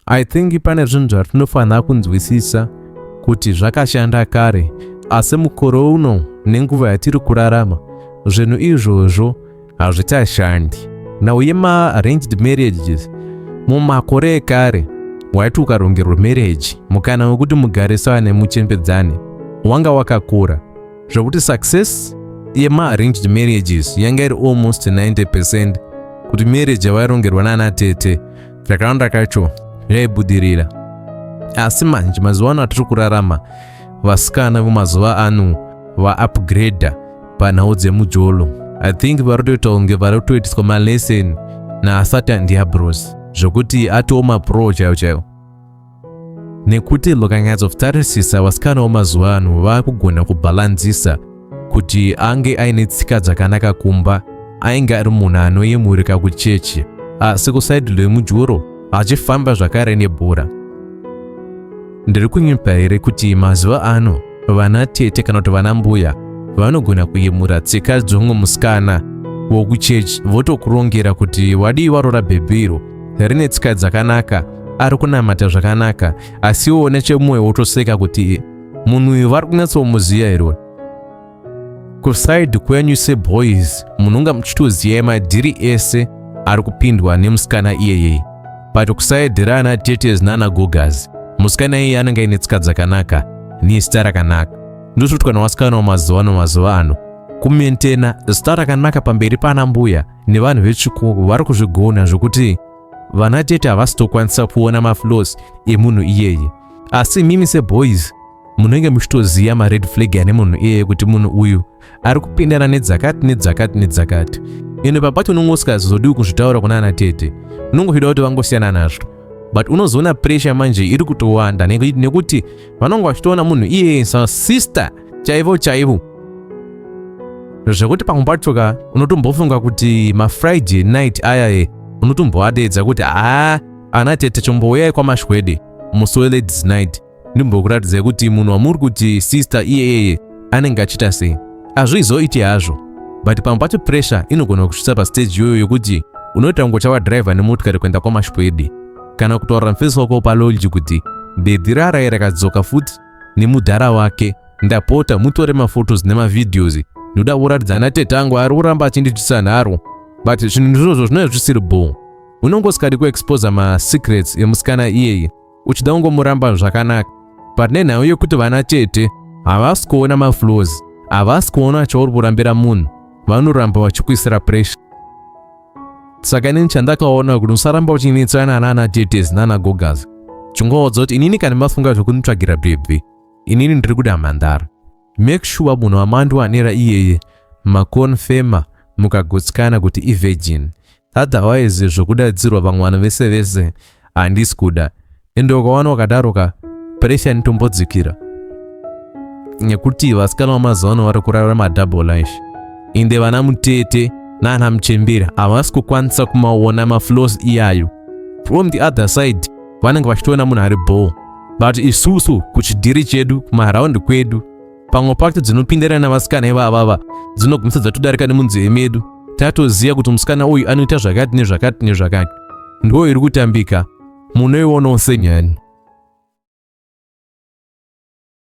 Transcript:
I think pane zvinhu zvatinofanira kunzwisisa kuti zvakashanda kare, asi mukore uno nenguva yatiri kurarama, zvinhu izvozvo hazvichashandi. Nhau yemaarranged marriages, mumakore ekare waiti ukarongerwa marriage, mukana wekuti mugarisane muchembedzane wanga wakakura, zvekuti success yemaarranged marriages yanga iri almost 90% kuti marriage yavairongerwa nana tete kakawanda kacho yaibudirira. Asi manje mazuva ano atiri kurarama, vasikana vemazuva ano vaupgrader panhau dzemujolo. I think vari kutoita kunge vari kutoitiswa malesson naSatan diabros, zvokuti atoo mapro chaivo chaivo, nekuti ukanyatsotarisisa, vasikana vemazuva ano vaakugona kubhalanzisa kuti ange aine tsika dzakanaka kumba, ainge ari munhu anoyemurika kuchechi, asi kuside remujolo achifamba zvakare nebhora. Ndiri kunyepa here kuti mazuva ano vana tete kana kuti vana mbuya vanogona kuyemura tsika dzomwe musikana wokuchechi, votokurongera kuti wadii warora bhebhiro rine tsika dzakanaka, ari kunamata zvakanaka, asiwo nechemwoyo wotoseka kuti munhu uyu vari kunyatsomuziva here? Kuside kwenyu seboys munonga muchitoziva madhiri ese ari kupindwa nemusikana iyeyei, but kuside raana tetes nana gogas, musikana iyeye anenge aine tsika dzakanaka nezita rakanaka. Ndozvoti kana vasikana wamazuva ano, mazuva ano kumaintaina zita rakanaka pamberi pana mbuya nevanhu vechikuru vari kuzvigona, zvokuti vana tete havasitokwanisa kuona maflaws emunhu iyeye. Asi mimi seboys munenge muchitoziva mared flag ane munhu iyeye, kuti munhu uyu ari kupindana nedzakati nedzakati nedzakati. Ende papacho unonge usingazodiwi kuzvitaura kuna ana tete, unongochida kuti vangosiyana nazvo, but unozoona pressure manje iri kutowanda nekuti vanonge vachitoona munhu iyeye sasister chaivo chaivo, zvekuti pamwe pacho ka unotombofunga kuti mafriday night aya e unotomboadedza kuti, "Haa, ana tete, chombouyai kwamashwede musi weladies night, ndimbokuratidzai kuti munhu wamuri kuti sister iyeyeye anenge achiita sei." Hazvizoiti hazvo, but pamwe pacho pressure inogona kusvitsa pastage iyoyo yekuti unoita kunge uchavadhiraivha nemotikari kuenda kwamashwede, kana kutaurira mufesi wako palodge kuti, "Bhebhi rarai rakadzoka futi nemudhara wake, ndapota mutore maphotos nemavideos, ndoda kuratidza ana tete angu ari kuramba achindiitisa nharo." But zvinhu ndizvozvo zvinenge zvisiri bho. Unonge usikadi kuexposa masecrets emusikana iyeye, uchida kungomuramba zvakanaka, but nenhau yekuti vana tete havasi kuona maflaws, havasi kuona chauri kurambira munhu, vanoramba vachikuisira pressure. Saka inini chandakaona kuti usaramba uchinetsana nana tetes nana gogas. Chingoudza kuti, "Inini kana mafunga zvekunditsvagira bhebhi, inini ndiri kuda mhandara. Make sure munhu wamandiwanira iyeye maconfirma mukagutsikana kuti ivirgin. Otherwise zvokudadzirwa vamwe vanhu vese vese handisi kuda." Ende ukaona wakadaroka, pressure inotombodzikira, nekuti vasikana vamazuva ano vari kurarama double life, ende vana mutete nana muchembera havasi kukwanisa kumaona maflaws iyayo. From the other side vanenge vachitoona munhu ari ball, but isusu kuchidhiri chedu, kumaraundi kwedu, pamwe pacho dzinopindirana navasikana ivavava dzinogumisa dzatodarika nemunzeve medu, tatoziva kuti musikana uyu anoita zvakati nezvakati nezvakati. Ndo iri kutambika, munoionawo senyani.